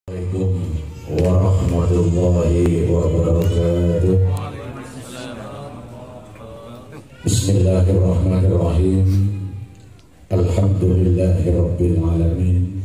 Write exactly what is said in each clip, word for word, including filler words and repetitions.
Assalamualaikum warahmatullahi wabarakatuh. Bismillahirrahmanirrahim. Alhamdulillahirabbil alamin.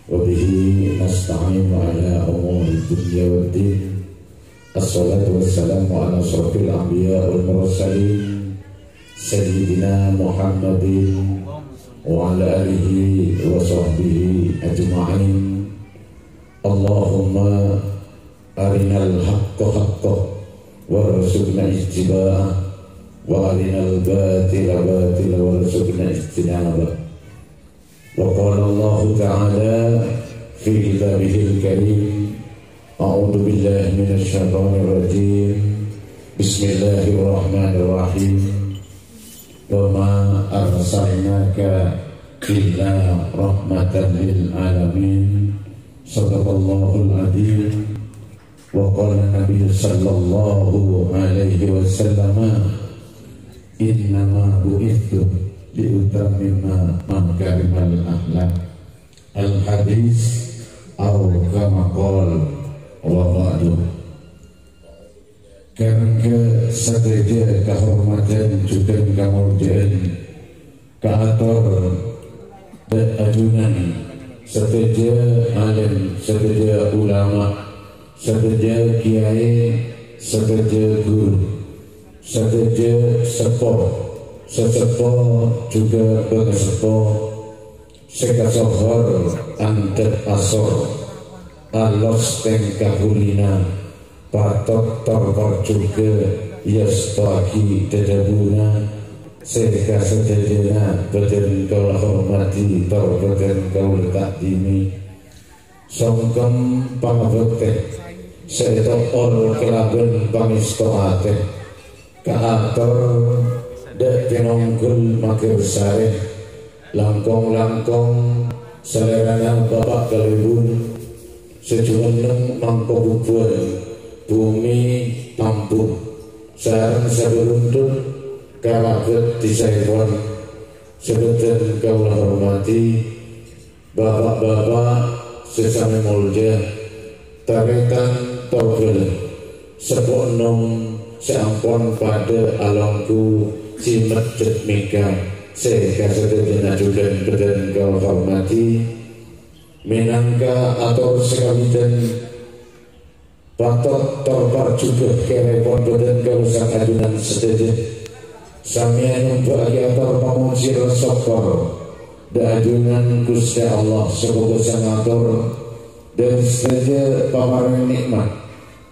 Wa bihi nasta'inu ala umuri dunya waddin. Assalatu wassalamu ala asyrafil anbiya wal mursalin, Sayyidina Muhammadin wa ala alihi wa sahbihi ajma'in. Allahumma arinal haqqa haqqa warzuqna ittiba'ah, wa arinal batila batila warzuqna ijtinabah. Wa qala Allahu ta'ala fi kitabihil karim, a'udzu billahi minasy syaithanir rajim. Bismillahirrahmanirrahim. Wa ma arsalnaka illa rahmatan lil alamin. Shadaqallahul adzim. Wa qala Nabi sallallahu alaihi wasallam, "Innama bu'itstu liutammima makarimal akhlak." Al-hadis, aw kama qal, wa ba'du. Karangga sadhâjâ kahormadhân jhughân kamoljâ'ân kaator dâ' ajunan sadhâjâ alim, sadhâjâ ulama, sadhâjâ kiyaè, sadhâjâ ghuru, sadhâjâ seppo, saseppo jhughân bângaseppo, sè kasohor andhâp asor, alos tèngka bulina, patot tor parjhughâ èyastowaghi dhâdhâbuna, sè kasadhâjâna bâdhân kaulâ hormadhi tor bâdhân kaulâ ta'dhimi. Songkem pangabhâktè sè èto'or kalabân pangèsto atè. Kaator dâ' Tènonggul Maghâr Sarè, langkong-langkong salèrana Bapa' Kalèbun, sè jhughân mangkobhubhun bhumè Tambun, sareng sabâruntut karabhât dhisaèpon sè bâdhân kaulâ hormadhi. Bapa'-bapa' sè samè molja, tarètan tor bhâlâ, seppo ennom sè ampon padâ alongghu è mejjhâd mèka sè kasadhâjâna jhughân bâdhân kaulâ hormadhi, mènangka ator sè kabidhân, patot tor parjhughâ kèrèpon bâdhân kaulâ sareng ajunan sadhâjâ. Samèya nyombhâ'âghi ator pamojhi rèng sokkor dâ' ajunan Ghustè Allah sè kobâsa ngator dâri sadhâjâ pamarèn nè'mat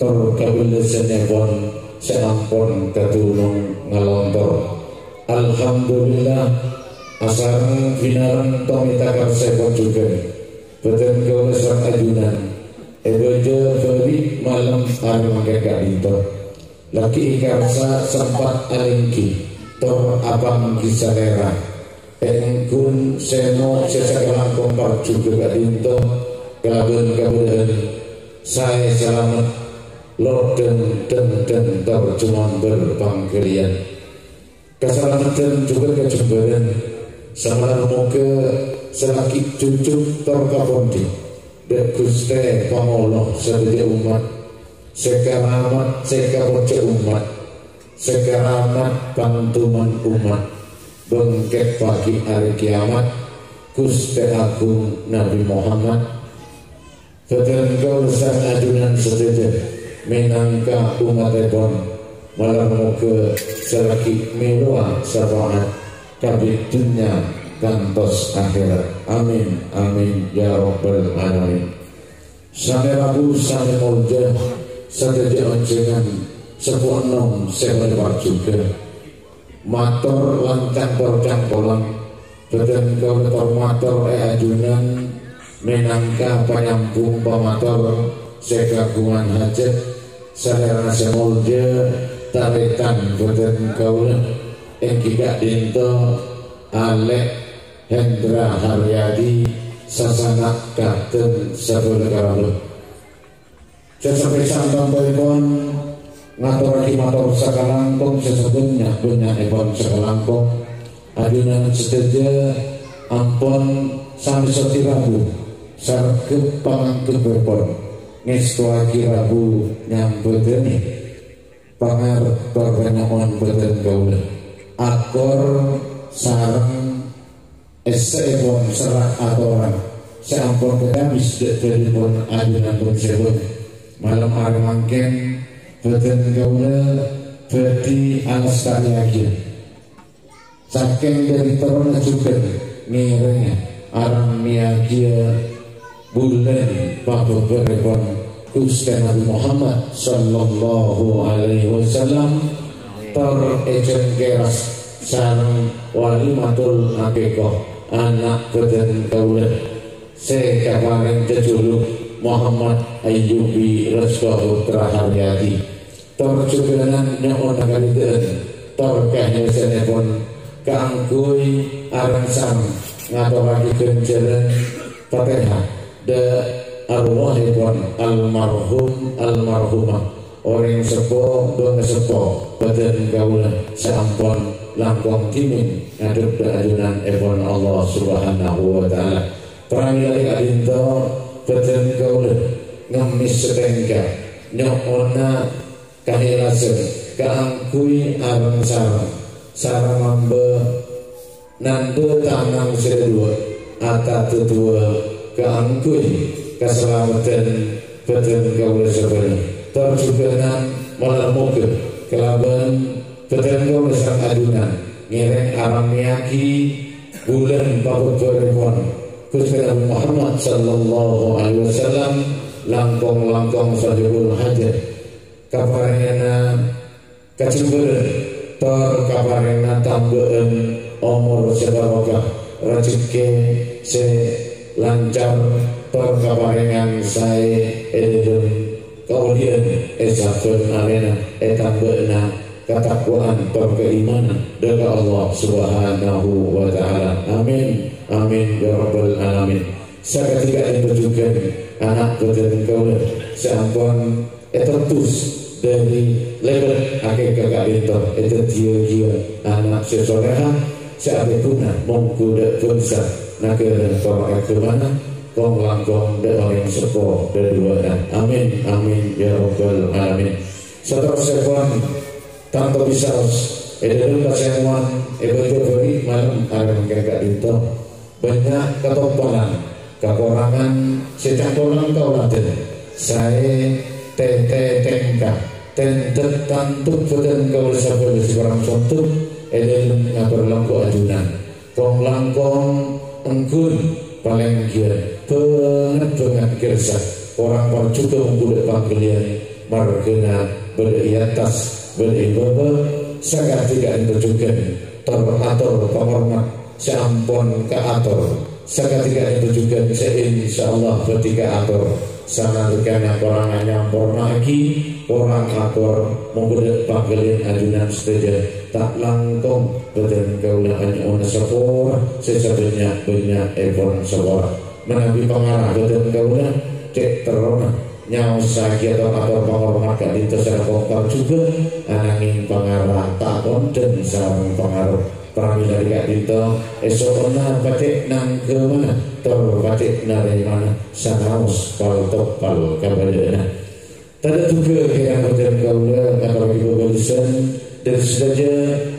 tor kabellâsannèpon sè ampon kadhunong ngalontor. Alhamdulillah, asareng bhinareng tong ètakarsa pojhughân bâdhân kaulâ sareng ajunan. È bâjâ bâri' malem arè mangkèn ka'dinto, laghi è karsa sempat alèngghi tor apangghi salèra. Ènggun sèmo' sè sakalangkong parjhughâ ka'dinto kalabân kabâdâ'ân saè salamet, lodhâng dhâng-dhâng tor jumambâr pangghâliyân. Kasalameddhân jhughân kajembhârân. Samalar moghâ salaghi jhujhuk tor kapondhi dâ' Ghustè Pangolo sadhâjâ ommat, sè karamat sè kapojjhâ ommat, sè karamat pantoman ommat, bengket pagi arè kiyamat, Ghustè Agung Nabi Muhammad. Bâdhân kaulâ sareng ajunan sadhâjâ mènangka ommattèpon, malar moghâ salaghi mèlowa syafaat kabit dhunnya kantos akhèrat. Amin, amin, ya rabbal alamin. Samè rabu, samè molja, sadhâjâ onjhângan seppo ennom sè bâdâ parjhughâ. Mator lan cangkol-cangkolan, bâdhân kaulâ tor mator è ajunan mènangka panyambhung pamator sè kagungan hajhât, salèrana sè molja, tarètan bâdhân kaulâ, èngghi ka'dinto Alè' Hendra Haryadi, sasana' kadhâng sabâlâ karabhât. Sè sapèsan tantoèpon ngatorraghi mator sakalangkong sè sabânnya'-bânnyaèpon sakalangkong. Ajunan sadhâjâ ampon samè sogi rabu, Sareng pangangkebbhâpon ngèstowaghi rabu nyambhâdhâni pangarep tor panyo'on bhâdhân kaulâ. Akor sareng èssèèpon serrat atoran sè ampon kadhâbis dhâ'-dhâlipon ajunan bân sèbân. Malem arè mangkèn bhâdhân kaulâ bhâdhi alastarèyaghi. Sakèng dhâri terrona jhughân ngèrèngè arammèyaghiyâ bulân pabhâbhârèpon Ghustè Nabbhi Muhammad sallallahu alaihi wasallam, tor èjhângkèras sareng walimatul aqiqah ana' bhâdhân kaulâ sè kaparèng jhâjhuluk Muhammad Ayyubi Resto Putra Haryadi. Tor jhughânan nyo'ona karidhâ'ân tor kahiyasannèpon kaangghuy areng-sareng ngatorraghi ghânjhârân patèha dhâ' arwahèpon almarhum almarhumah, orèng seppo bângaseppo bhâdhân kaulâ sè ampon langkong dhimèn ngadhep dhâ' ajunanèpon Allah Subhanahu wa Ta'ala. Pramèla ka'dinto bhâdhân kaulâ ngemmès satèngka nyo'ona kaèlasan kaangghuy areng-sareng, sareng mamba nandhâ tanang sè duwâ', atadâduwâ kaangghuy kasalameddhân bhâdhân kaulâ sabâlâ. Tor jhughânan mola moghâ kalabân bhâdhân kaulâ sareng ajunan ngèrèng arammèyaghiyâ bulân pabhâbhârèpon Ghustè Nabbhi Muhammad sallallahu alaihi wasallam, langkong-langkong sahibul hajat. Kaparèngana kajembhârân, tor kaparèngana tambâ'ân omor sè barokah, rajhekkè sè lancar, tor kaparèngan saè è dhâlem kaodi'ân è sabbhân arèna, ètambâ'âna katakwaan tor kaimanan dhâ' ka Allah Subhanahu wa Ta'ala. Amin. Amin, ya rabbal alamin. Sakadhi ka'dinto jhughân ana' bhâdhân kaulâ sè ampon ètebus dhâri lèbât akèka ka'dinto, èdhâddhiyâghiyâ ana' sè solèha, sè abhâghuna mongghu dhâ' bhângsa, naghârâ, tor aghâmana, kong-langkong dhâ' orèng seppo dhâduwâ'na. Amin, amin, ya rabbal alamin. Saterrossèpon, tanto bisaos, è dhâlem kasèngowan è bâjâ bâri' malem arè mangkèn ka'dinto. Bânnya' katompalan, kakorangan sè cangkolang kaoladhân, saè tètè tèngka, tèndhâk tanto bhâdhân kaulâ sabâlâ sè korang sontok è dhâlem ngator langkong ajunan. Kong-langkong èngghun palèngghiyân bânget-bânget kersa, korang parjhughâ mongghu dhâ' pangghâliyân marghâna bâdâ è attas, bâdâ è bâbâ, sakadhi ka'dinto jhughân tor-ator pangormat sè ampon kaator, sakadhi ka'dinto jhughân sè insyaallah bhâdhi kaator. Sanadhâna korang anyampornaaghi, korang ator, mongghu dhâ' pangghâliyân ajunan sadhâjâ, ta' langkong bhâdhân kaulâ anyo'ona sapora sè sabânnya'-bânnya'èpon sapora. Manabi pangara bhâdhân kaulâ cè' terrona nyaossaghi ator-ator pangormat ka'dinto sè rakontar jhughân, ananging pangara ta' kondhân sareng pangarep. Pramèla dhâri ka'dinto, èso'ona pacè' nangghâmana, tor pacè' narèmana, sanaos pal-toppal kabâdâ'ânna. Tadâ' duga kèra bhâdhân kaulâ ngatorraghi bhâbhâlessan dhâri sadhâjâ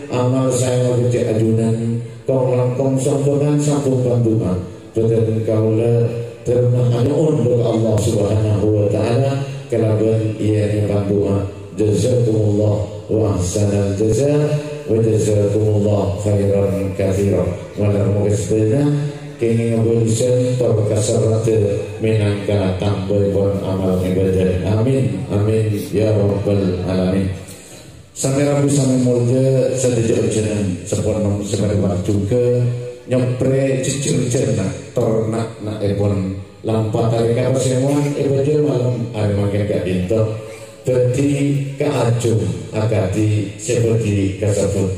amal saè mabhâjâ ajunan, kong-langkong sombhângan sampun pandu'a. Bhâdhân kaulâ dhâlem anyo'on dhâ' Allah Subhanahu wa Ta'ala kalabân iyâ pandu'a. Jazakumullah wa ahsanal jaza wa jazakumullah khairan katsira. Malar moghâ sadhâjâna kèngèng bhâlessan tor kaserradhâ mènangka tambâèpon amal ibadah. Amin, amin, ya rabbal alamin. Samè rabu samè molja sadhâjâ ojhânan, sampon nom sè parèpar jhughân nyoprè jhijjhir jhâna tor na'-na'èpon lampa tarèka pasèngowan è bâjâ malem arè mangkèn ka'dinto. Bhâdhi kaajhung akadhi sè bhâdhi kasebbhut.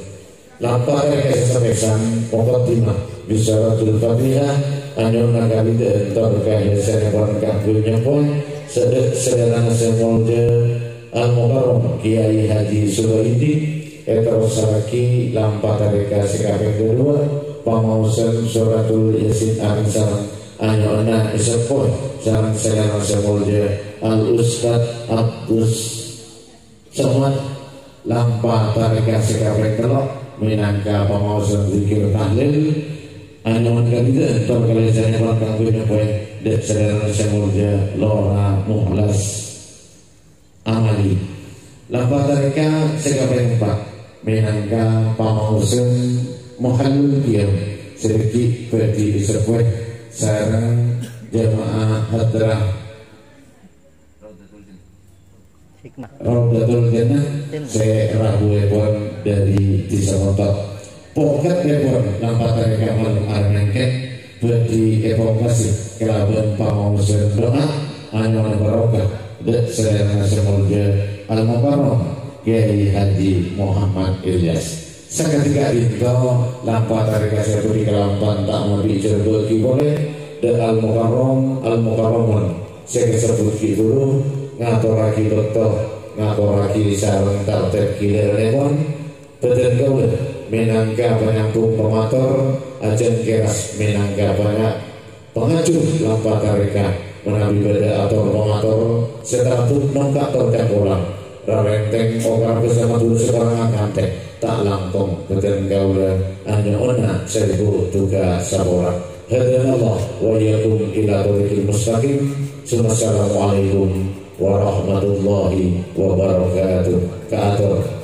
Lampa tarèka sè sapèsan, mukaddimah, bisaratul Fatihah, anyo'ona kabidhâ'ân tor kahiyasannèpon kaangghuy nyoppowè sadhâ-, sadhâjâna sè molja Al-Mukarram Kiai Haji Subaidi, èterrossaghi lampa tarèka sè kapèng kaduwâ, pamaosan Suratul Yasin areng-sareng Anyo'ona èseppon sareng salèrana sè molja Al Ustadz Abdus Somad, lampa tarèka sè kapèng tello' mènangka pamaosan zikir tahlil. Anyo'on kabidhâ'ân tor kalèsanèpon kaangghuy nyo'on dâ' salèrana sè molja Lora Muhlas Amali. Lampa tarèka sè kapèng empa' mènangka pamaosan Muhallul Qiyam sè dhâggi' bhâdhi èseppon sareng jamaah hadrah Hikmah. Raudhatul Jannah sè rabuèpon dâri Dhisa Montok. Pokètèpon lampa tarèka malem arè mangkèn bhâdhi èpongkasè kalabân pamaosan du'a anyo'on barokah dâ' salèrana sè molja Al-Mukarram Kiai Haji Muhammad Ilyas. Sakadhi ka'dinto lampa tarèka sè bhâdhi kalampan ta' mabi jhârbâ'âghi polè dâ' Al-Mukarram, Al-Mukarramun sè kasebbhut ghi' bhuru ngatorraghi bâkto, ngatorraghi sareng tartèb ghilirannèpon. Bhâdhân kaulâ mènangka panyambhung pamator, ajhân kèras mènangka panya-, pangajhu lampa tarèka. Manabi bâdâ ator-pamator sè tarabut nongka' tor capolan, rarèntèng okar bhâsa Madhurâ sè parèngnga kantè, ta' langkong bhâdhân kaulâ anyo'ona sèrbu duka sapora. Hadanallah wa iyyakum ila thoriqil mustaqim. Tsummassalamualaikum warahmatullahi wabarakatuh. Kaator.